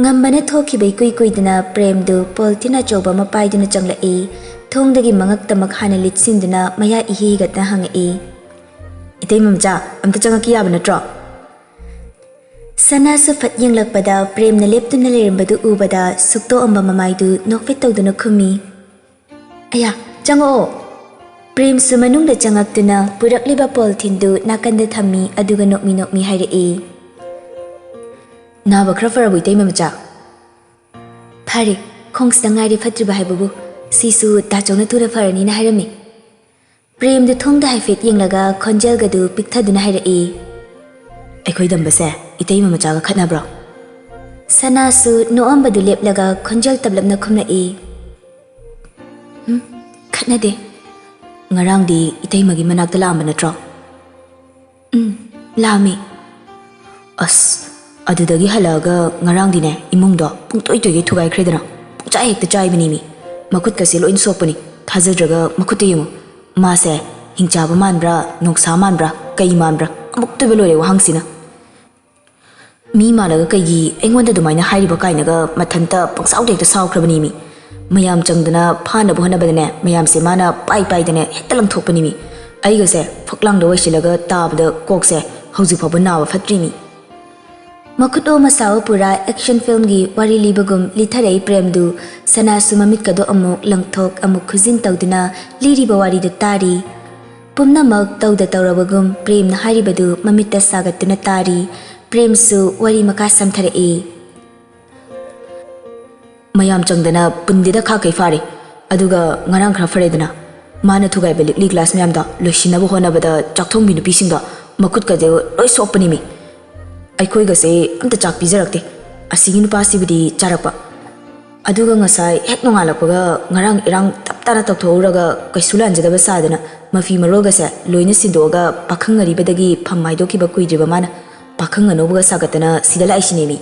ꯉꯝꯕꯅ ꯊꯣꯛꯈꯤꯕ ꯏꯀꯨꯏ ꯀꯨꯏꯗꯅ ꯄ꯭ꯔꯦꯝꯗꯨ ꯄꯣꯂꯤꯊꯤꯟ ꯑꯆꯧꯕ ꯑꯃ ꯄꯥꯏꯗꯨꯅ ꯆꯪꯂꯛꯏ꯫ ꯊꯣꯡꯗꯒꯤ ꯃꯉꯛ ꯇꯃꯛ ꯍꯥꯟꯅ ꯂꯤꯠꯁꯤꯟꯗꯨꯅ ꯃꯌꯥ ꯏꯍꯤ ꯍꯤꯒꯠꯇꯅ ꯍꯪꯉꯛꯏ, "ꯏꯇꯩꯃ ꯃꯆꯥ, ꯑꯝꯇ ꯆꯪꯉꯛꯀꯦ ꯌꯥꯕ ꯅꯠꯇ꯭ꯔꯣ?" ꯁꯅꯥꯁꯨ ꯐꯠ ꯌꯦꯡꯂꯛꯄꯗ ꯄ꯭ꯔꯦꯝꯅ ꯂꯦꯞꯇꯨꯅ ꯂꯩꯔꯝꯕꯗꯨ ꯎꯕꯗ ꯁꯨꯛꯇꯣꯛꯑꯝꯕ ꯃꯃꯥꯏꯗꯨ ꯅꯣꯛꯐꯦꯠ ꯇꯧꯗꯨꯅ ꯈꯨꯝꯃꯤ, "ꯑꯌꯥ, ꯆꯪꯉꯛꯑꯣ"꯫ ꯄ꯭ꯔꯦꯝꯁꯨ ꯃꯅꯨꯡꯗ ꯆꯪꯉꯛꯇꯨꯅ ꯄꯨꯔꯛꯂꯤꯕ ꯄꯣꯂꯤꯊꯤꯟꯗꯨ ꯅꯥꯀꯟꯗ ꯊꯝꯃꯤ, ꯑꯗꯨꯒ ꯅꯣꯛꯃꯤ ꯅꯣꯛꯃꯤ ꯍꯥꯏꯔꯛꯏ, "ꯅꯥꯕ ꯈꯔ ꯐꯔꯕꯣ ꯏꯇꯩꯃ ꯃꯆꯥ?" "ꯐꯔꯦ, ꯈꯣꯡꯁꯤꯗ ꯉꯥꯏꯔꯦ ꯐꯠꯇ꯭ꯔꯤꯕ ꯍꯥꯏꯕꯕꯨ꯫ ꯁꯤꯁꯨ ꯗꯥꯆꯧꯅ ꯊꯨꯅ ꯐꯔꯅꯤꯅ ꯍꯥꯏꯔꯝꯃꯤ"꯫ ꯄ꯭ꯔꯦꯝꯗꯨ ꯊꯣꯡꯗ ꯍꯥꯏꯐꯦꯠ ꯌꯦꯡꯂꯒ ꯈꯣꯟꯖꯦꯜꯒꯗꯨ ꯄꯤꯛꯊꯗꯨꯅ ꯍꯥꯏꯔꯛꯏ, "ꯑꯩꯈꯣꯏ ꯗꯝꯕꯁꯦ ꯏꯇꯩꯃ ꯃꯆꯥꯒ ꯈꯠꯅꯕ꯭ꯔꯣ?" ꯁꯅꯥꯁꯨ ꯅꯣꯛꯑꯝꯕꯗꯨ ꯂꯦꯞꯂꯒ ꯈꯣꯟꯖꯦꯜ ꯇꯞꯂꯞꯅ ꯈꯨꯝꯂꯛꯏ, "ꯎꯝ, ꯈꯠꯅꯗꯦ"꯫ "ꯉꯔꯥꯡꯗꯤ ꯏꯇꯩꯃꯒꯤ ꯃꯅꯥꯛꯇ ꯂꯥꯛꯑꯝꯕ ꯅꯠꯇ꯭ꯔꯣ?" "ꯎꯝ, ꯂꯥꯛꯑꯝꯃꯤ"꯫ "ꯑꯁ, ꯑꯗꯨꯗꯒꯤ ꯍꯜꯂꯛꯑꯒ ꯉꯔꯥꯡꯗꯤꯅꯦ, ꯏꯃꯨꯡꯗꯣ ꯄꯨꯡꯇꯣꯏ ꯇꯣꯏꯒꯩ ꯊꯨꯒꯥꯏꯈ꯭ꯔꯦꯗꯅ꯫ ꯄꯨꯡꯆꯥꯏ ꯍꯦꯛꯇ ꯆꯥꯏꯕꯅꯤꯃꯤ꯫ ꯃꯈꯨꯠꯀꯁꯦ ꯂꯣꯏꯅ ꯁꯣꯛꯄꯅꯤ꯫ ꯊꯥꯖꯗ꯭ꯔꯒ ꯃꯈꯨꯠꯇ ꯌꯦꯡꯉꯨ꯫ ꯃꯥꯁꯦ ꯍꯤꯡꯆꯥꯕ ꯃꯥꯟꯕ꯭ꯔꯥ, ꯅꯣꯡꯁꯥ ꯃꯥꯟꯕ꯭ꯔꯥ, ꯀꯩ ꯃꯥꯟꯕ꯭ꯔꯥ? ꯑꯃꯨꯛꯇꯣꯏꯕ ꯂꯣꯏꯔꯦ ꯋꯥꯍꯪꯁꯤꯅ꯫ ꯃꯤ ꯃꯥꯜꯂꯒ ꯀꯩꯒꯤ ꯑꯩꯉꯣꯟꯗ ꯑꯗꯨꯃꯥꯏꯅ ꯍꯥꯏꯔꯤꯕ?" ꯀꯥꯏꯅꯒ ꯃꯊꯟꯇ ꯄꯪꯁꯥꯎꯗ ꯍꯦꯛꯇ ꯁꯥꯎꯈ꯭ꯔꯕꯅꯤꯃꯤ꯫ ꯃꯌꯥꯝ ꯆꯪꯗꯅ ꯐꯥꯅꯕ ꯍꯣꯠꯅꯕꯗꯅꯦ, ꯃꯌꯥꯝꯁꯦ ꯃꯥꯅ ꯄꯥꯏ ꯄꯥꯏꯗꯅ ꯍꯦꯛꯇ ꯂꯪꯊꯣꯛꯄꯅꯤꯃꯤ꯫ ꯑꯩꯒꯁꯦ ꯐꯛꯂꯥꯡꯗ ꯋꯥꯏꯁꯤꯜꯂꯒ ꯇꯥꯕꯗ ꯀꯣꯛꯁꯦ ꯍꯧꯖꯤꯛ ꯐꯥꯎꯕ ꯅꯥꯕ ꯐꯠꯇ꯭ꯔꯤꯃꯤ꯫ ꯃꯈꯨꯠ ꯑꯣ ꯃꯁꯥ ꯑꯣ ꯄꯨꯔꯥ action filmꯒꯤ ꯋꯥꯔꯤ ꯂꯤꯕꯒꯨꯝ ꯂꯤꯊꯔꯛꯏ ꯄ꯭ꯔꯦꯝꯗꯨ꯫ ꯁꯅꯥꯁꯨ ꯃꯃꯤꯠꯀꯗꯣ ꯑꯃꯨꯛ ꯂꯪꯊꯣꯛ ꯑꯃꯨꯛ ꯈꯨꯖꯤꯟ ꯇꯧꯗꯨꯅ ꯂꯤꯔꯤꯕ ꯋꯥꯔꯤꯗꯨ ꯇꯥꯔꯤ꯫ ꯄꯨꯝꯅꯃꯛ ꯇꯧꯗ ꯇꯧꯔꯕꯒꯨꯝ ꯄ꯭ꯔꯦꯝꯅ ꯍꯥꯏꯔꯤꯕꯗꯨ ꯃꯃꯤꯠꯇ ꯁꯥꯒꯠꯇꯨꯅ ꯇꯥꯔꯤ꯫ ꯄ꯭ꯔꯦꯝꯁꯨ ꯋꯥꯔꯤ ꯃꯈꯥ ꯁꯝꯊꯔꯛꯏ꯫ ꯃꯌꯥꯝ ꯆꯪꯗꯅ ꯄꯨꯟꯗꯦꯗ ꯈꯥ ꯀꯩ ꯐꯥꯔꯦ꯫ ꯑꯗꯨꯒ ꯉꯔꯥꯡ ꯈꯔ ꯐꯔꯦꯗꯅ꯫ ꯃꯥꯅ ꯊꯨꯒꯥꯏꯕ ꯂꯤꯛꯂꯤ ꯒ꯭ꯂꯥꯁ ꯃꯌꯥꯝꯗꯣ ꯂꯣꯏꯁꯤꯟꯅꯕ ꯍꯣꯠꯅꯕꯗ ꯆꯥꯛꯊꯣꯡꯕꯤ ꯅꯨꯄꯤꯁꯤꯡꯗꯣ ꯃꯈꯨꯠꯀꯁꯦ ꯂꯣꯏ ꯁꯣꯛꯄꯅꯤꯃꯤ꯫ ꯑꯩꯈꯣꯏꯒꯁꯦ ꯑꯝꯇ ꯆꯥꯛ ꯄꯤꯖꯔꯛꯇꯦ꯫ ꯑꯁꯤꯒꯤ ꯅꯨꯄꯥꯁꯤꯕꯨꯗꯤ ꯆꯥꯔꯛꯄ꯫ ꯑꯗꯨꯒ ꯉꯁꯥꯏ ꯍꯦꯛ ꯅꯣꯡꯉꯥꯜꯂꯛꯄꯒ ꯉꯔꯥꯡ ꯏꯔꯥꯡ ꯇꯞ ꯇꯥꯅ ꯇꯧꯊꯣꯛꯎꯔꯒ ꯀꯩꯁꯨ ꯂꯥꯟꯖꯗꯕ ꯁꯥꯗꯅ ꯃꯐꯤ ꯃꯔꯣꯜꯒꯁꯦ ꯂꯣꯏꯅ ꯁꯤꯟꯗꯣꯛꯑꯒ ꯄꯥꯈꯪ ꯑꯔꯤꯕꯗꯒꯤ ꯐꯝ ꯍꯥꯏꯗꯣꯛꯈꯤꯕ ꯀꯨꯏꯗ꯭ꯔꯤꯕ ꯃꯥꯅ ꯄꯥꯈꯪ ꯑꯅꯧꯕꯒ ꯁꯥꯒꯠꯇꯅ ꯁꯤꯗ ꯂꯥꯛꯏꯁꯤꯅꯦꯃꯤ꯫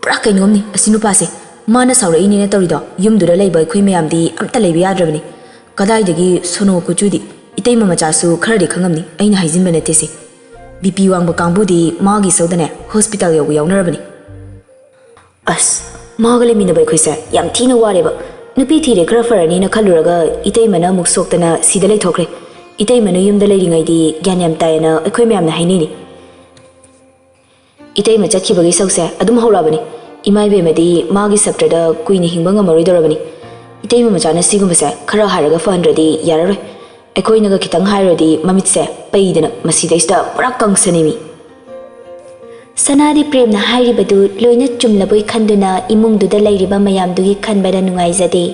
ꯄꯨꯔꯥ ꯀꯩꯅꯣꯝꯅꯤ ꯑꯁꯤ ꯅꯨꯄꯥꯁꯦ꯫ ꯃꯥꯅ ꯁꯥꯎꯔꯛꯏꯅꯦꯅ ꯇꯧꯔꯤꯗꯣ ꯌꯨꯝꯗꯨꯗ ꯂꯩꯕ ꯑꯩꯈꯣꯏ ꯃꯌꯥꯝꯗꯤ ꯑꯝꯇ ꯂꯩꯕ ꯌꯥꯗ꯭ꯔꯕꯅꯤ꯫ ꯀꯗꯥꯏꯗꯒꯤ ꯁꯣꯅꯣ ꯀꯨꯆꯨꯗꯤ꯫ ꯏꯇꯩꯃ ꯃꯆꯥꯁꯨ ꯈꯔꯗꯤ ꯈꯪꯉꯝꯅꯤ, ꯑꯩꯅ ꯍꯥꯏꯖꯤꯟꯕ ꯅꯠꯇꯦꯁꯦ꯫ ꯕꯤ ꯄꯤ ꯋꯥꯡꯕ ꯀꯥꯡꯕꯨꯗꯤ ꯃꯥꯒꯤ ꯏꯁꯧꯗꯅꯦ ꯍꯣꯁꯄꯤꯇꯥꯜ ꯌꯧꯕ ꯌꯥꯎꯅꯔꯕꯅꯤ꯫ ꯑꯁ, ꯃꯥꯒ ꯂꯩꯃꯤꯟꯅꯕ ꯑꯩꯈꯣꯏꯁꯦ ꯌꯥꯝ ꯊꯤꯅ ꯋꯥꯔꯦꯕ꯫ ꯅꯨꯄꯤ ꯊꯤꯔꯦ ꯈꯔ ꯐꯔꯅꯤꯅ ꯈꯜꯂꯨꯔꯒ ꯏꯇꯩꯃꯅ ꯑꯃꯨꯛ ꯁꯣꯛꯇꯅ ꯁꯤꯗ ꯂꯩꯊꯣꯛꯈ꯭ꯔꯦ꯫ ꯏꯇꯩꯃꯅ ꯌꯨꯝꯗ ꯂꯩꯔꯤꯉꯩꯗꯤ ꯒ꯭ꯌꯥꯟ ꯌꯥꯝ ꯇꯥꯏꯌꯦꯅ ꯑꯩꯈꯣꯏ ꯃꯌꯥꯝꯅ ꯍꯥꯏꯅꯩꯅꯤ꯫ ꯏꯇꯩꯃ ꯆꯠꯈꯤꯕꯒꯤ ꯏꯁꯧꯁꯦ ꯑꯗꯨꯝ ꯍꯧꯔꯛꯑꯕꯅꯤ꯫ ꯏꯃꯥ ꯏꯕꯦꯝꯃꯗꯤ ꯃꯥꯒꯤ ꯁꯞꯇ꯭ꯔꯗ ꯀꯨꯏꯅ ꯍꯤꯡꯕ ꯉꯝꯃꯔꯣꯏꯗꯧꯔꯕꯅꯤ꯫ ꯏꯇꯩꯃ ꯃꯆꯥꯅ ꯁꯤꯒꯨꯝꯕꯁꯦ ꯈꯔ ꯍꯥꯏꯔꯒ ꯐꯍꯟꯗ꯭ꯔꯗꯤ ꯌꯥꯔꯔꯣꯏ꯫ ꯑꯩꯈꯣꯏꯅꯒ ꯈꯤꯇꯪ ꯍꯥꯏꯔꯨꯔꯗꯤ ꯃꯃꯤꯠꯁꯦ ꯄꯩꯗꯅ ꯃꯁꯤꯗꯩꯁꯤꯗ ꯄꯨꯔꯥ ꯀꯪꯁꯅꯤꯃꯤ꯫ ꯁꯅꯥꯗꯤ ꯄ꯭ꯔꯦꯝꯅ ꯍꯥꯏꯔꯤꯕꯗꯨ ꯂꯣꯏꯅ ꯆꯨꯝꯂꯕꯣꯏ ꯈꯟꯗꯨꯅ ꯏꯃꯨꯡꯗꯨꯗ ꯂꯩꯔꯤꯕ ꯃꯌꯥꯝꯗꯨꯒꯤ ꯈꯟꯕꯗ ꯅꯨꯡꯉꯥꯏꯖꯗꯦ꯫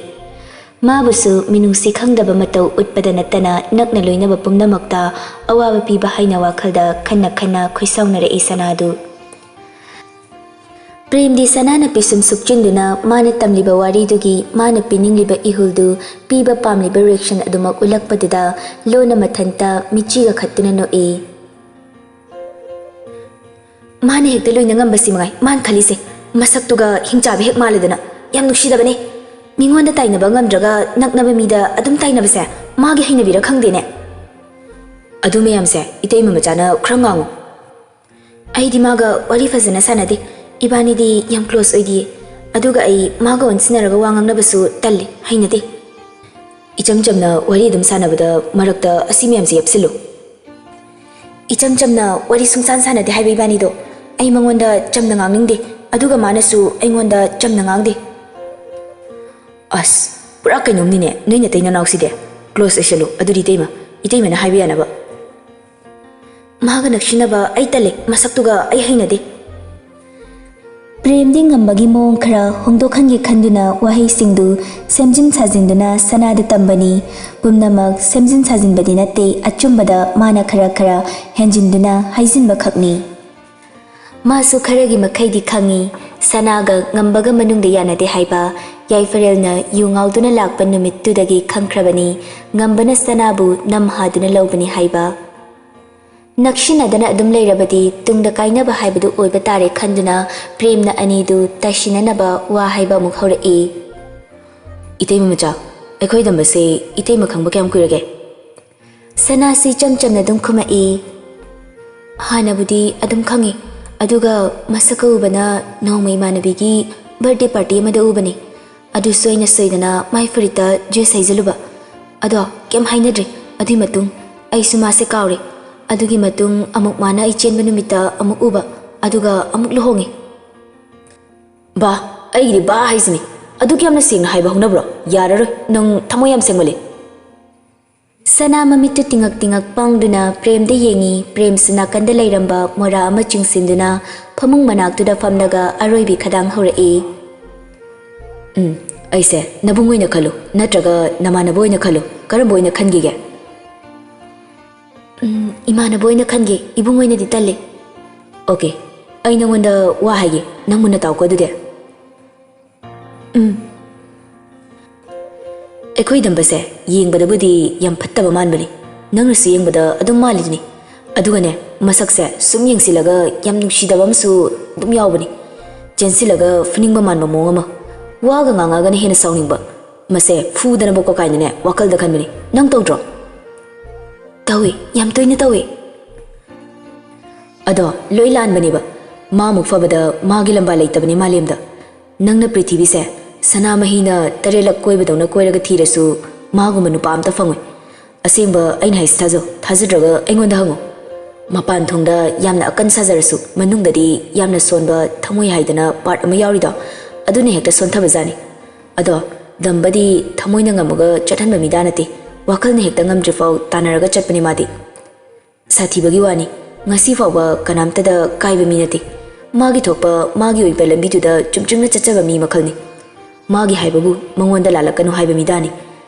ꯃꯥꯕꯨꯁꯨ ꯃꯤꯅꯨꯡꯁꯤ ꯈꯪꯗꯕ ꯃꯇꯧ ꯎꯠꯄꯗ ꯅꯠꯇꯅ ꯅꯛꯅ ꯂꯣꯏꯅꯕ ꯄꯨꯝꯅꯃꯛꯇ ꯑꯋꯥꯕ ꯄꯤꯕ ꯍꯥꯏꯅ ꯋꯥꯈꯜꯗ ꯈꯟꯅ ꯈꯟꯅ ꯈꯣꯏꯁꯥꯎꯅꯔꯛꯏ ꯁꯅꯥꯗꯨ꯫ ꯄ꯭ꯔꯦꯝꯗꯤ ꯁꯅꯥꯅ ꯄꯤꯁꯨꯝ ꯁꯨꯛꯆꯤꯟꯗꯨꯅ ꯃꯥꯅ ꯇꯝꯂꯤꯕ ꯋꯥꯔꯤꯗꯨꯒꯤ ꯃꯥꯅ ꯄꯤꯅꯤꯡꯂꯤꯕ ꯏꯍꯨꯜꯗꯨ ꯄꯤꯕ ꯄꯥꯝꯂꯤꯕ reaction ꯑꯗꯨꯃꯛ ꯎꯠꯂꯛꯄꯗꯨꯗ ꯂꯣꯟꯅ ꯃꯊꯟꯇ ꯃꯤꯠꯆꯤꯒ ꯈꯠꯇꯨꯅ ꯅꯣꯛꯏ꯫ ꯃꯥꯅ ꯍꯦꯛꯇ ꯂꯣꯏꯅ ꯉꯝꯕꯁꯤ ꯃꯉꯥꯏ ꯃꯥꯅ ꯈꯜꯂꯤꯁꯦ꯫ ꯃꯁꯛꯇꯨꯒ ꯍꯤꯡꯆꯥꯕꯤ ꯍꯦꯛ ꯃꯥꯜꯂꯗꯅ꯫ ꯌꯥꯝ ꯅꯨꯡꯁꯤꯗꯕꯅꯦ꯫ ꯃꯤꯉꯣꯟꯗ ꯇꯥꯏꯅꯕ ꯉꯝꯗ꯭ꯔꯒ ꯅꯛꯅꯕ ꯃꯤꯗ ꯑꯗꯨꯝ ꯇꯥꯏꯅꯕꯁꯦ ꯃꯥꯒꯤ ꯍꯩꯅꯕꯤꯔ ꯈꯪꯗꯦꯅꯦ꯫ ꯑꯗꯨ ꯃꯌꯥꯝꯁꯦ ꯏꯇꯩꯃ ꯃꯆꯥꯅ ꯈꯔ ꯉꯥꯡꯉꯨ꯫ ꯑꯩꯗꯤ ꯃꯥꯒ ꯋꯥꯔꯤ ꯐꯖꯅ ꯁꯥꯟꯅꯗꯦ꯫ ꯏꯕꯥꯅꯤꯗꯤ ꯌꯥꯝ close ꯑꯣꯏꯗꯤꯌꯦ꯫ ꯑꯗꯨꯒ ꯑꯩ ꯃꯥꯒ ꯑꯣꯟꯁꯤꯟꯅꯔꯒ ꯋꯥ ꯉꯥꯡꯅꯕꯁꯨ ꯇꯜꯂꯤ, ꯍꯩꯅꯗꯦ꯫ ꯏꯆꯝ ꯆꯝꯅ ꯋꯥꯔꯤ ꯑꯗꯨꯝ ꯁꯥꯟꯅꯕꯗ ꯃꯔꯛꯇ ꯑꯁꯤ ꯃꯌꯥꯝꯁꯦ ꯌꯥꯞꯁꯤꯜꯂꯨ꯫ ꯏꯆꯝ ꯆꯝꯅ ꯋꯥꯔꯤ ꯁꯨꯡꯁꯥꯟ ꯁꯥꯟꯅꯗꯦ ꯍꯥꯏꯕ ꯏꯕꯥꯅꯤꯗꯣ꯫ ꯑꯩ ꯃꯉꯣꯟꯗ ꯆꯝꯅ ꯉꯥꯡꯅꯤꯡꯗꯦ, ꯑꯗꯨꯒ ꯃꯥꯅꯁꯨ ꯑꯩꯉꯣꯟꯗ ꯆꯝꯅ ꯉꯥꯡꯗꯦ꯫ ꯑꯁ, ꯄꯨꯔꯥ ꯀꯩꯅꯣꯝꯅꯤꯅꯦ ꯅꯣꯏ ꯅꯇꯩ ꯅꯅꯥꯎꯁꯤꯗꯤ꯫ Close ꯑꯣꯏꯁꯜꯂꯨ, ꯑꯗꯨꯗꯤ ꯏꯇꯩꯃ, ꯏꯇꯩꯃꯅ ꯍꯥꯏꯕ ꯌꯥꯅꯕ꯫ ꯃꯥꯒ ꯅꯛꯁꯤꯟꯅꯕ ꯑꯩ ꯇꯜꯂꯦ, ꯃꯁꯛꯇꯨꯒ ꯑꯩ ꯍꯩꯅꯗꯦ꯫ ꯄ꯭ꯔꯦꯝꯗꯤ ꯉꯝꯕꯒꯤ ꯃꯑꯣꯡ ꯈꯔ ꯍꯣꯡꯗꯣꯛꯍꯟꯒꯦ ꯈꯟꯗꯨꯅ ꯋꯥꯍꯩꯁꯤꯡꯗꯨ ꯁꯦꯝꯖꯤꯟ ꯁꯥꯖꯤꯟꯗꯨꯅ ꯁꯅꯥꯗ ꯇꯝꯕꯅꯤ꯫ ꯄꯨꯝꯅꯃꯛ ꯁꯦꯝꯖꯤꯟ ꯁꯥꯖꯤꯟꯕꯗꯤ ꯅꯠꯇꯦ, ꯑꯆꯨꯝꯕꯗ ꯃꯥꯅ ꯈꯔ ꯈꯔ ꯍꯦꯟꯖꯤꯟꯗꯨꯅ ꯍꯥꯏꯖꯤꯟꯕ ꯈꯛꯅꯤ꯫ ꯃꯥꯁꯨ ꯈꯔꯒꯤ ꯃꯈꯩꯗꯤ ꯈꯪꯏ꯫ ꯁꯅꯥꯒ ꯉꯝꯕꯒ ꯃꯅꯨꯡꯗ ꯌꯥꯅꯗꯦ ꯍꯥꯏꯕ꯫ ꯌꯥꯏꯐꯔꯦꯜꯅ ꯌꯨ ꯉꯥꯎꯗꯨꯅ ꯂꯥꯛꯄ ꯅꯨꯃꯤꯠꯇꯨꯗꯒꯤ ꯈꯪꯈ꯭ꯔꯕꯅꯤ, ꯉꯝꯕꯅ ꯁꯅꯥꯕꯨ ꯅꯝ ꯍꯥꯗꯨꯅ ꯂꯧꯕꯅꯤ ꯍꯥꯏꯕ꯫ ꯅꯛꯁꯤꯟꯅꯗꯅ ꯑꯗꯨꯝ ꯂꯩꯔꯕꯗꯤ ꯇꯨꯡꯗ ꯀꯥꯏꯅꯕ ꯍꯥꯏꯕꯗꯨ ꯑꯣꯏꯕ ꯇꯥꯔꯦ ꯈꯟꯗꯨꯅ ꯄ꯭ꯔꯦꯝꯅ ꯑꯅꯤꯗꯨ ꯇꯥꯏꯁꯤꯟꯅꯅꯕ ꯋꯥ ꯍꯥꯏꯕ ꯑꯃꯨꯛ ꯍꯧꯔꯛꯏ꯫ ꯏꯇꯩꯃ ꯃꯆꯥ, ꯑꯩꯈꯣꯏ ꯗꯝꯕꯁꯦ ꯏꯇꯩꯃ ꯈꯪꯕ ꯀꯌꯥꯝ ꯀꯨꯏꯔꯒꯦ? ꯁꯅꯥꯁꯤ ꯏꯆꯝ ꯆꯝꯅ ꯑꯗꯨꯝ ꯈꯨꯝꯃꯛꯏ꯫ ꯍꯥꯟꯅꯕꯨꯗꯤ ꯑꯗꯨꯝ ꯈꯪꯉꯤ, ꯑꯗꯨꯒ ꯃꯁꯛꯀ ꯎꯕꯅ ꯅꯣꯡꯃ ꯏꯃꯥꯟꯅꯕꯤꯒꯤ birthday party ꯑꯃꯗ ꯎꯕꯅꯤ꯫ ꯑꯗꯨꯁꯨ ꯑꯩꯅ ꯁꯣꯏꯗꯅ ꯃꯥꯏ ꯐꯨꯔꯤꯠꯇ juice ꯍꯩꯖꯤꯜꯂꯨꯕ꯫ ꯑꯗꯣ ꯀꯩꯝ ꯍꯥꯏꯅꯗ꯭ꯔꯦ꯫ ꯑꯗꯨꯒꯤ ꯃꯇꯨꯡ ꯑꯩꯁꯨ ꯃꯥꯁꯦ ꯀꯥꯎꯔꯦ꯫ ꯑꯗꯨꯒꯤ ꯃꯇꯨꯡ ꯑꯃꯨꯛ ꯃꯥꯅ ꯑꯩ ꯆꯦꯟꯕ ꯅꯨꯃꯤꯠꯇ ꯑꯃꯨꯛ ꯎꯕ, ꯑꯗꯨꯒ ꯑꯃꯨꯛ ꯂꯨꯍꯣꯡꯉꯦ꯫ ꯕꯥ, ꯑꯩꯒꯤꯗꯤ ꯕꯥ ꯍꯥꯏꯁꯤꯅꯤ꯫ ꯑꯗꯨꯛ ꯌꯥꯝꯅ ꯁꯦꯡꯅ ꯍꯥꯏꯕ ꯍꯧꯅꯕ꯭ꯔꯣ? ꯌꯥꯔꯔꯣꯏ, ꯅꯪ ꯊꯃꯣꯏ ꯌꯥꯝ ꯁꯦꯡꯃꯜꯂꯦ꯫ ꯁꯅꯥ ꯃꯃꯤꯠꯇꯨ ꯇꯤꯡꯉꯛ ꯇꯤꯡꯉꯛ ꯄꯥꯡꯗꯨꯅ ꯄ꯭ꯔꯦꯝꯗ ꯌꯦꯡꯉꯤ꯫ ꯄ꯭ꯔꯦꯝꯁꯨ ꯅꯥꯀꯟꯗ ꯂꯩꯔꯝꯕ ꯃꯣꯔꯥ ꯑꯃ ꯆꯤꯡꯁꯤꯟꯗꯨꯅ ꯐꯃꯨꯡ ꯃꯅꯥꯛꯇꯨꯗ ꯐꯝꯂꯒ ꯑꯔꯣꯏꯕꯤ ꯈꯗꯥꯡ ꯍꯧꯔꯛꯏ꯫ ꯎꯝ, ꯑꯩꯁꯦ ꯅꯕꯨꯡ ꯑꯣꯏꯅ ꯈꯜꯂꯨ, ꯅꯠꯇ꯭ꯔꯒ ꯅꯃꯥꯟꯅꯕ ꯑꯣꯏꯅ ꯈꯜꯂꯨ, ꯀꯔꯝꯕ ꯑꯣꯏꯅ ꯈꯟꯈꯤꯒꯦ? ꯎꯝ, ꯏꯃꯥꯟꯅꯕ ꯑꯣꯏꯅ ꯈꯟꯒꯦ, ꯏꯕꯨꯡ ꯑꯣꯏꯅꯗꯤ ꯇꯜꯂꯦ꯫ Okay, ꯑꯩ ꯅꯉꯣꯟꯗ ꯋꯥ ꯍꯥꯏꯒꯦ, ꯅꯪ ꯃꯨꯟꯅ ꯇꯥꯎꯀꯣ ꯑꯗꯨꯗꯤ꯫ ꯎꯝ꯫ ꯑꯩꯈꯣꯏ ꯗꯝꯕꯁꯦ ꯌꯦꯡꯕꯗꯕꯨꯗꯤ ꯌꯥꯝ ꯐꯠꯇꯕ ꯃꯥꯟꯕꯅꯤ, ꯅꯪꯅꯁꯨ ꯌꯦꯡꯕꯗ ꯑꯗꯨꯝ ꯃꯥꯜꯂꯤꯗꯨꯅꯤ꯫ ꯑꯗꯨꯒꯅꯦ, ꯃꯁꯛꯁꯦ ꯁꯨꯝ ꯌꯦꯡꯁꯤꯜꯂꯒ ꯌꯥꯝ ꯅꯨꯡꯁꯤꯗꯕ ꯑꯃꯁꯨ ꯑꯗꯨꯝ ꯌꯥꯎꯕꯅꯤ꯫ ꯆꯦꯟꯁꯤꯜꯂꯒ ꯐꯨꯅꯤꯡꯕ ꯃꯥꯟꯕ ꯃꯑꯣꯡ ꯑꯃ, ꯋꯥꯒ ꯉꯥꯡꯉꯒꯅ ꯍꯦꯟꯅ ꯁꯥꯎꯅꯤꯡꯕ꯫ ꯃꯁꯦ ꯐꯨꯗꯅꯕꯀꯣ ꯀꯥꯏꯅꯅꯦ ꯋꯥꯈꯜꯗ ꯈꯟꯕꯅꯤ꯫ ꯅꯪ ꯇꯧꯗ꯭ꯔꯣ? ꯇꯧꯏ, ꯌꯥꯝ ꯇꯣꯏꯅ ꯇꯧꯏ꯫ ꯑꯗꯣ ꯂꯣꯏ ꯂꯥꯟꯕꯅꯦꯕ꯫ ꯃꯥꯃꯨꯛ ꯐꯕꯗ ꯃꯥꯒꯤ ꯂꯝꯕꯥ ꯂꯩꯇꯕꯅꯦ ꯃꯥꯂꯦꯝꯗ꯫ ꯅꯪꯅ ꯄ꯭ꯔꯤꯊꯤꯕꯤꯁꯦ ꯁꯅꯥꯃꯍꯤꯅ ꯇꯔꯦꯠꯂꯛ ꯀꯣꯏꯕꯗꯧꯅ ꯀꯣꯏꯔꯒ ꯊꯤꯔꯁꯨ ꯃꯥꯒꯨꯝꯕ ꯅꯨꯄꯥ ꯑꯝꯇ ꯐꯪꯉꯣꯏ꯫ ꯑꯁꯦꯡꯕ ꯑꯩꯅ ꯍꯥꯏꯁꯤ ꯊꯥꯖꯧ, ꯊꯥꯖꯗ꯭ꯔꯒ ꯑꯩꯉꯣꯟꯗ ꯍꯪꯉꯨ꯫ ꯃꯄꯥꯟ ꯊꯣꯡꯗ ꯌꯥꯝꯅ ꯑꯀꯟ ꯁꯥꯖꯔꯁꯨ, ꯃꯅꯨꯡꯗꯗꯤ ꯌꯥꯝꯅ ꯁꯣꯟꯕ ꯊꯃꯣꯏ ꯍꯥꯏꯗꯅ part ꯑꯃ ꯌꯥꯎꯔꯤꯗꯣ, ꯑꯗꯨꯅ ꯍꯦꯛꯇ ꯁꯣꯟꯊꯕꯖꯥꯠꯅꯤ꯫ ꯑꯗꯣ ꯗꯝꯕꯗꯤ ꯊꯃꯣꯏꯅ ꯉꯝꯃꯒ ꯆꯠꯍꯟꯕ ꯃꯤꯗꯥ ꯅꯠꯇꯦ꯫ ꯋꯥꯈꯜꯅ ꯍꯦꯛꯇ ꯉꯝꯗ꯭ꯔꯤꯐꯥꯎ ꯇꯥꯟꯅꯔꯒ ꯆꯠꯄꯅꯤ ꯃꯥꯗꯤ꯫ ꯁꯥꯊꯤꯕꯒꯤ ꯋꯥꯅꯤ, ꯉꯁꯤ ꯐꯥꯎꯕ ꯀꯅꯥꯝꯇꯗ ꯀꯥꯏꯕ ꯃꯤ ꯅꯠꯇꯦ꯫ ꯃꯥꯒꯤ ꯊꯣꯛꯄ ꯃꯥꯒꯤ ꯑꯣꯏꯕ ꯂꯝꯕꯤꯗꯨꯗ ꯆꯨꯝꯆꯨꯝꯅ ꯆꯠꯆꯕ ꯃꯤ ꯃꯈꯜꯅꯤ꯫ ꯃꯥꯒꯤ ꯍꯥꯏꯕꯕꯨ ꯃꯉꯣꯟꯗ ꯂꯥꯜꯂꯛꯀꯅꯨ ꯍꯥꯏꯕ ꯃꯤꯗꯥꯅꯤ꯫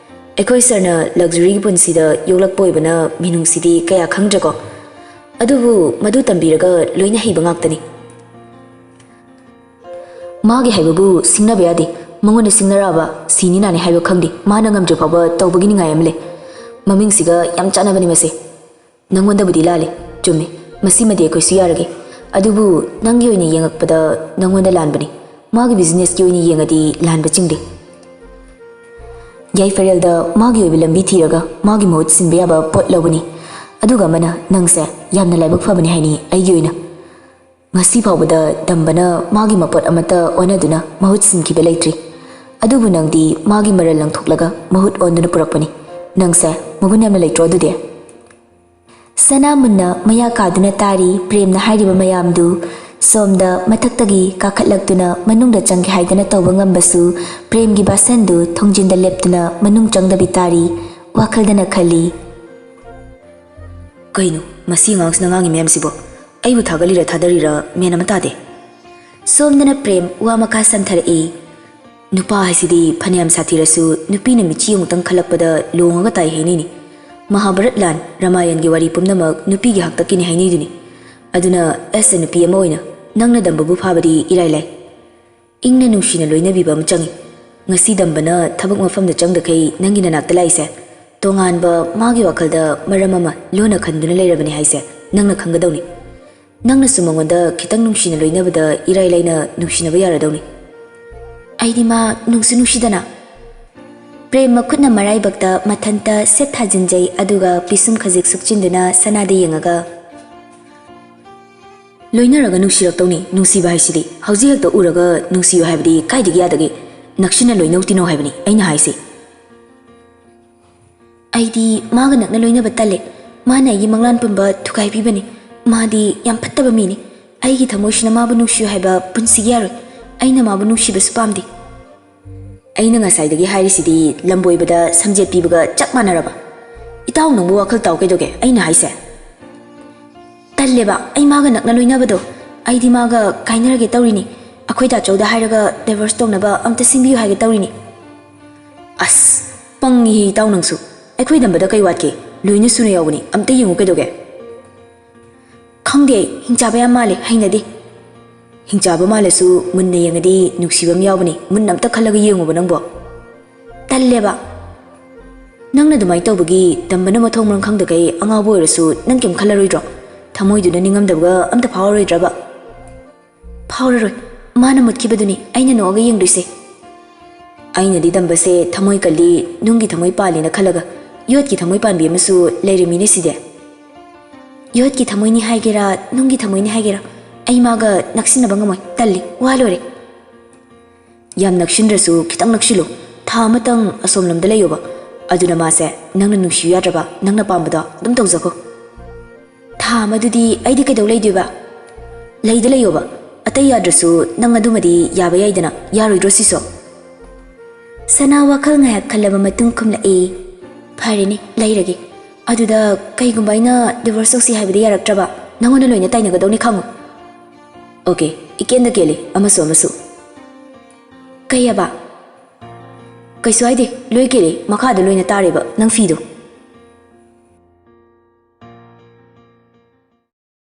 ꯑꯩꯈꯣꯏ ꯁꯔꯅ luxuryꯒꯤ ꯄꯨꯟꯁꯤꯗ ꯌꯣꯛꯂꯛꯄ ꯑꯣꯏꯕꯅ ꯃꯤꯅꯨꯡꯁꯤꯗꯤ ꯀꯌꯥ ꯈꯪꯗ꯭ꯔꯦꯀꯣ꯫ ꯑꯗꯨꯕꯨ ꯃꯗꯨ ꯇꯝꯕꯤꯔꯒ ꯂꯣꯏꯅ ꯍꯩꯕ ꯉꯥꯛꯇꯅꯤ꯫ ꯃꯥꯒꯤ ꯍꯥꯏꯕꯕꯨ ꯁꯤꯡꯅꯕ ꯌꯥꯗꯦ꯫ ꯃꯉꯣꯟꯗ ꯁꯤꯡꯅꯔꯛꯑꯕ ꯁꯤꯅꯤ ꯅꯥꯅꯤ ꯍꯥꯏꯕ ꯈꯪꯗꯦ꯫ ꯃꯥꯅ ꯉꯝꯗ꯭ꯔꯤ ꯐꯥꯎꯕ ꯇꯧꯕꯒꯤ ꯅꯤꯡꯉꯥꯏ ꯑꯃ ꯂꯩ꯫ ꯃꯃꯤꯡꯁꯤꯒ ꯌꯥꯝ ꯆꯥꯟꯅꯕꯅꯤ ꯃꯁꯦ꯫ ꯅꯪꯉꯣꯟꯗꯕꯨꯗꯤ ꯂꯥꯜꯂꯦ, ꯆꯨꯝꯃꯦ, ꯃꯁꯤꯃꯗꯤ ꯑꯩꯈꯣꯏꯁꯨ ꯌꯥꯔꯒꯦ꯫ ꯑꯗꯨꯕꯨ ꯅꯪꯒꯤ ꯑꯣꯏꯅ ꯌꯦꯡꯉꯛꯄꯗ ꯅꯪꯉꯣꯟꯗ ꯂꯥꯟꯕꯅꯤ꯫ ꯃꯥꯒꯤ businessꯀꯤ ꯑꯣꯏꯅ ꯌꯦꯡꯉꯗꯤ ꯂꯥꯟꯕ ꯆꯤꯡꯗꯦ꯫ ꯌꯥꯏꯐꯔꯦꯜꯗ ꯃꯥꯒꯤ ꯑꯣꯏꯕ ꯂꯝꯕꯤ ꯊꯤꯔꯒ ꯃꯥꯒꯤ ꯃꯍꯨꯠ ꯁꯤꯟꯕ ꯌꯥꯕ ꯄꯣꯠ ꯂꯧꯕꯅꯤ꯫ ꯑꯗꯨꯒ ꯑꯃꯅ, ꯅꯪꯁꯦ ꯌꯥꯝꯅ ꯂꯥꯏꯕꯛ ꯐꯕꯅꯤ ꯍꯥꯏꯅꯤ ꯑꯩꯒꯤ ꯑꯣꯏꯅ꯫ ꯉꯁꯤ ꯐꯥꯎꯕꯗ ꯗꯝꯕꯅ ꯃꯥꯒꯤ ꯃꯄꯣꯠ ꯑꯃꯠꯇ ꯑꯣꯟꯅꯗꯨꯅ ꯃꯍꯨꯠ ꯁꯤꯟꯈꯤꯕ ꯂꯩꯇ꯭ꯔꯤ꯫ ꯑꯗꯨꯕꯨ ꯅꯪꯗꯤ ꯃꯥꯒꯤ ꯃꯔꯜ ꯂꯪꯊꯣꯛꯂꯒ ꯃꯍꯨꯠ ꯑꯣꯟꯗꯨꯅ ꯄꯨꯔꯛꯄꯅꯤ꯫ ꯅꯪꯁꯦ ꯃꯒꯨꯟ ꯌꯥꯝꯅ ꯂꯩꯇ꯭ꯔꯣ ꯑꯗꯨꯗꯤ? ꯁꯅꯥ ꯃꯨꯟꯅ ꯃꯌꯥ ꯀꯥꯗꯨꯅ ꯇꯥꯔꯤ ꯄ꯭ꯔꯦꯝꯅ ꯍꯥꯏꯔꯤꯕ ꯃꯌꯥꯝꯗꯨ꯫ ꯁꯣꯝꯗ ꯃꯊꯛꯇꯒꯤ ꯀꯥꯈꯠꯂꯛꯇꯨꯅ ꯃꯅꯨꯡꯗ ꯆꯪꯒꯦ ꯍꯥꯏꯗꯅ ꯇꯧꯕ ꯉꯝꯕꯁꯨ, ꯄ꯭ꯔꯦꯝꯒꯤ ꯕꯥꯁꯟꯗꯨ ꯊꯣꯡꯖꯤꯟꯗ ꯂꯦꯞꯇꯨꯅ ꯃꯅꯨꯡ ꯆꯪꯗꯕꯤ ꯇꯥꯔꯤ꯫ ꯋꯥꯈꯜꯗꯅ ꯈꯜꯂꯤ, "ꯀꯩꯅꯣ, ꯃꯁꯤ ꯑꯉꯥꯡꯁꯤꯅ ꯉꯥꯡꯉꯤ ꯃꯌꯥꯝꯁꯤꯕꯣ? ꯑꯩꯕꯨ ꯊꯥꯒꯠꯂꯤꯔ ꯊꯥꯗꯔꯤꯔ ꯃꯦꯟ ꯑꯃ ꯇꯥꯗꯦ꯫" ꯁꯣꯝꯗꯅ ꯄ꯭ꯔꯦꯝ ꯋꯥ ꯃꯈꯥ ꯁꯝꯊꯔꯛꯏ꯫ ꯅꯨꯄꯥ ꯍꯥꯏꯁꯤꯗꯤ ꯐꯅꯌꯥꯝ ꯁꯥꯊꯤꯔꯁꯨ, ꯅꯨꯄꯤꯅ ꯃꯤꯆꯤ ꯑꯃꯨꯛꯇꯪ ꯈꯜꯂꯛꯄꯗ ꯂꯣꯡꯉꯒ ꯇꯥꯏ ꯍꯥꯏꯅꯩꯅꯤ꯫ ꯃꯍꯥꯚꯥꯔꯠ ꯂꯥꯟ, ꯔꯥꯃꯥꯌꯟꯒꯤ ꯋꯥꯔꯤ ꯄꯨꯝꯅꯃꯛ ꯅꯨꯄꯤꯒꯤ ꯍꯥꯛꯇꯛꯀꯤꯅꯤ ꯍꯥꯏꯅꯩꯗꯨꯅꯤ꯫ ꯑꯗꯨꯅ as a ꯅꯨꯄꯤ ꯑꯃ ꯑꯣꯏꯅ ꯅꯪꯅ ꯗꯝꯕꯕꯨ ꯐꯥꯕꯗꯤ ꯏꯔꯥꯏ ꯂꯥꯏ꯫ ꯏꯪꯅ ꯅꯨꯡꯁꯤꯅ ꯂꯣꯏꯅꯕꯤꯕ ꯑꯃ ꯆꯪꯏ꯫ ꯉꯁꯤ ꯗꯝꯕꯅ ꯊꯕꯛ ꯃꯐꯝꯗ ꯆꯪꯗꯈꯩ ꯅꯪꯒꯤ ꯅꯅꯥꯛꯇ ꯂꯥꯛꯏꯁꯦ, ꯇꯣꯉꯥꯟꯕ ꯃꯥꯒꯤ ꯋꯥꯈꯜꯗ ꯃꯔꯝ ꯑꯃ ꯂꯣꯟꯅ ꯈꯟꯗꯨꯅ ꯂꯩꯔꯕꯅꯤ ꯍꯥꯏꯁꯦ ꯅꯪꯅ ꯈꯪꯒꯗꯧꯅꯤ꯫ ꯅꯪꯅꯁꯨ ꯃꯉꯣꯟꯗ ꯈꯤꯇꯪ ꯅꯨꯡꯁꯤꯅ ꯂꯣꯏꯅꯕꯗ ꯏꯔꯥꯏ ꯂꯥꯏꯅ ꯅꯨꯡꯁꯤꯅꯕ ꯌꯥꯔꯗꯧꯅꯤ꯫ ꯑꯩꯗꯤ ꯃꯥ ꯅꯨꯡꯁꯨ ꯅꯨꯡꯁꯤꯗꯅ꯫ ꯄ꯭ꯔꯦꯝ ꯃꯈꯨꯠꯅ ꯃꯔꯥꯏꯕꯛꯇ ꯃꯊꯟꯇ ꯁꯦꯠ ꯊꯥꯖꯤꯟꯖꯩ, ꯑꯗꯨꯒ ꯄꯤꯁꯨꯝ ꯈꯖꯤꯛ ꯁꯨꯛꯆꯤꯟꯗꯨꯅ ꯁꯅꯥꯗ ꯌꯦꯡꯉꯒ, "ꯂꯣꯏꯅꯔꯒ ꯅꯨꯡꯁꯤꯔꯛꯇꯧꯅꯤ, ꯅꯨꯡꯁꯤꯕ ꯍꯥꯏꯁꯤꯗꯤ꯫ ꯍꯧꯖꯤꯛ ꯍꯦꯛꯇ ꯎꯔꯒ ꯅꯨꯡꯁꯤꯌꯨ ꯍꯥꯏꯕꯗꯤ ꯀꯥꯏꯗꯒꯤ ꯌꯥꯗꯒꯦ? ꯅꯛꯁꯤꯟꯅ ꯂꯣꯏꯅꯧ ꯇꯤꯟꯅꯧ ꯍꯥꯏꯕꯅꯤ ꯑꯩꯅ ꯍꯥꯏꯁꯦ꯫" ꯑꯩꯗꯤ ꯃꯥꯒ ꯅꯛꯅ ꯂꯣꯏꯅꯕ ꯇꯜꯂꯦ꯫ ꯃꯥꯅ ꯑꯩꯒꯤ ꯃꯪꯂꯥꯟ ꯄꯨꯝꯕ ꯊꯨꯒꯥꯏꯕꯤꯕꯅꯤ꯫ ꯃꯥꯗꯤ ꯌꯥꯝ ꯐꯠꯇꯕ ꯃꯤꯅꯤ꯫ ꯑꯩꯒꯤ ꯊꯃꯣꯏꯁꯤꯅ ꯃꯥꯕꯨ ꯅꯨꯡꯁꯤꯌꯨ ꯍꯥꯏꯕ ꯄꯨꯟꯁꯤꯒꯤ ꯌꯥꯔꯣꯏ꯫ ꯑꯩꯅ ꯃꯥꯕꯨ ꯅꯨꯡꯁꯤꯕꯁꯨ ꯄꯥꯝꯗꯦ꯫ ꯑꯩꯅ ꯉꯁꯥꯏꯗꯒꯤ ꯍꯥꯏꯔꯤꯁꯤꯗꯤ ꯂꯝꯕꯣꯏꯕꯗ ꯁꯝꯖꯦꯠ ꯄꯤꯕꯒ ꯆꯞ ꯃꯥꯟꯅꯔꯕ? ꯏꯇꯥꯎ, ꯅꯪꯕꯨ ꯋꯥꯈꯜ ꯇꯥꯎ ꯀꯩꯗꯧꯒꯦ ꯑꯩꯅ ꯍꯥꯏꯁꯦ? ꯇꯜꯂꯦꯕ ꯑꯩ ꯃꯥꯒ ꯅꯛꯅ ꯂꯣꯏꯅꯕꯗꯣ꯫ ꯑꯩꯗꯤ ꯃꯥꯒ ꯀꯥꯏꯅꯔꯒꯦ ꯇꯧꯔꯤꯅꯤ꯫ ꯑꯩꯈꯣꯏ ꯇꯥꯆꯧꯗ ꯍꯥꯏꯔꯒ divorce ꯇꯧꯅꯕ ꯑꯝꯇ ꯁꯤꯟꯕꯤꯌꯨ ꯍꯥꯏꯒꯦ ꯇꯧꯔꯤꯅꯤ꯫ ꯑꯁ, ꯄꯪꯉꯤꯍꯦ ꯏꯇꯥꯎ ꯅꯪꯁꯨ꯫ ꯑꯩꯈꯣꯏ ꯗꯝꯕꯗ ꯀꯩ ꯋꯥꯠꯀꯦ? ꯂꯣꯏꯅ ꯁꯨꯅ ꯌꯥꯎꯕꯅꯤ, ꯑꯝꯇ ꯌꯦꯡꯉꯨ ꯀꯩꯗꯧꯒꯦ? ꯈꯪꯗꯦ ꯑꯩ, ꯍꯤꯡꯆꯥꯕ ꯌꯥꯝ ꯃꯥꯜꯂꯦ, ꯍꯩꯅꯗꯦ꯫ ꯍꯤꯡꯆꯥꯕ ꯃꯥꯜꯂꯁꯨ ꯃꯨꯟꯅ ꯌꯦꯡꯉꯗꯤ ꯅꯨꯡꯁꯤꯕ ꯑꯃ ꯌꯥꯎꯕꯅꯤ, ꯃꯨꯟꯅ ꯑꯝꯇ ꯈꯜꯂꯒ ꯌꯦꯡꯉꯨꯕ ꯅꯪꯕꯣ꯫ ꯇꯜꯂꯦꯕ꯫ ꯅꯪꯅ ꯑꯗꯨꯃꯥꯏꯅ ꯇꯧꯕꯒꯤ ꯗꯝꯕꯅ ꯃꯊꯣꯡ ꯃꯔꯝ ꯈꯪꯗꯈꯩ ꯑꯉꯥꯎꯕ ꯑꯣꯏꯔꯁꯨ ꯅꯪ ꯀꯩꯝ ꯈꯜꯂꯔꯣꯏꯗ꯭ꯔꯣ? ꯊꯃꯣꯏꯗꯨꯅ ꯅꯤꯡꯉꯝꯗꯕꯒ ꯑꯝꯇ ꯐꯥꯎꯔꯔꯣꯏꯗ꯭ꯔꯕ? ꯐꯥꯎꯔꯔꯣꯏ꯫ ꯃꯥꯅ ꯃꯨꯠꯈꯤꯕꯗꯨꯅꯤ ꯑꯩꯅ ꯅꯣꯛꯑꯒ ꯌꯦꯡꯗꯣꯏꯁꯦ꯫ ꯑꯩꯅꯗꯤ ꯗꯝꯕꯁꯦ ꯊꯃꯣꯏ ꯀꯜꯂꯤ, ꯅꯨꯡꯒꯤ ꯊꯃꯣꯏ ꯄꯥꯜꯂꯤꯅ ꯈꯜꯂꯒ ꯌꯣꯠꯀꯤ ꯊꯃꯣꯏ ꯄꯥꯟꯕꯤ ꯑꯃꯁꯨ ꯂꯩꯔꯝꯃꯤꯅꯦ ꯁꯤꯗꯤ꯫ ꯌꯣꯠꯀꯤ ꯊꯃꯣꯏꯅꯤ ꯍꯥꯏꯒꯦꯔꯥ, ꯅꯨꯡꯒꯤ ꯊꯃꯣꯏꯅꯤ ꯍꯥꯏꯒꯦꯔꯥ, ꯑꯩ ꯃꯥꯒ ꯅꯛꯁꯤꯟꯅꯕ ꯉꯝꯃꯣꯏ, ꯇꯜꯂꯤ, ꯋꯥ ꯂꯣꯏꯔꯦ꯫ ꯌꯥꯝ ꯅꯛꯁꯤꯟꯗ꯭ꯔꯁꯨ ꯈꯤꯇꯪ ꯅꯛꯁꯤꯜꯂꯨ꯫ ꯊꯥ ꯑꯃꯇꯪ ꯑꯁꯣꯝꯂꯣꯝꯗ ꯂꯩꯌꯣꯕ꯫ ꯑꯗꯨꯅ ꯃꯥꯁꯦ ꯅꯪꯅ ꯅꯨꯡꯁꯤꯌꯨ ꯌꯥꯗ꯭ꯔꯕ, ꯅꯪꯅ ꯄꯥꯝꯕꯗꯣ ꯑꯗꯨꯝ ꯇꯧꯖꯈꯣ꯫ ꯊꯥ ꯑꯃꯗꯨꯗꯤ ꯑꯩꯗꯤ ꯀꯩꯗꯧ ꯂꯩꯗꯣꯏꯕ? ꯂꯩꯗ ꯂꯩꯌꯣꯕ꯫ ꯑꯇꯩ ꯌꯥꯗ꯭ꯔꯁꯨ ꯅꯪ ꯑꯗꯨꯃꯗꯤ ꯌꯥꯕ ꯌꯥꯏꯗꯅ, ꯌꯥꯔꯣꯏꯗ꯭ꯔꯣ ꯁꯤꯁꯨ? ꯁꯅꯥ ꯋꯥꯈꯜ ꯉꯥꯏꯍꯥꯛ ꯈꯜꯂꯕ ꯃꯇꯨꯡ ꯈꯨꯝꯂꯛꯏ, "ꯐꯔꯦꯅꯦ, ꯂꯩꯔꯒꯦ꯫ ꯑꯗꯨꯗ ꯀꯩꯒꯨꯝꯕ ꯑꯩꯅ divorce ꯇꯧꯁꯤ ꯍꯥꯏꯕꯗ ꯌꯥꯔꯛꯇ꯭ꯔꯕ, ꯅꯪꯉꯣꯟꯗ ꯂꯣꯏꯅ ꯇꯥꯏꯅꯒꯗꯧꯅꯤ ꯈꯪꯉꯨ꯫" "ꯑꯣꯀꯦ, ꯏꯀꯦꯟꯗ ꯀꯦꯜꯂꯤ, ꯑꯃꯁꯨ ꯑꯃꯁꯨ꯫" "ꯀꯩꯑꯕ?" "ꯀꯩꯁꯨ ꯍꯥꯏꯗꯦ, ꯂꯣꯏ ꯀꯦꯜꯂꯤ, ꯃꯈꯥꯗ ꯂꯣꯏꯅ ꯇꯥꯔꯦꯕ ꯅꯪ ꯐꯤꯗꯣ꯫"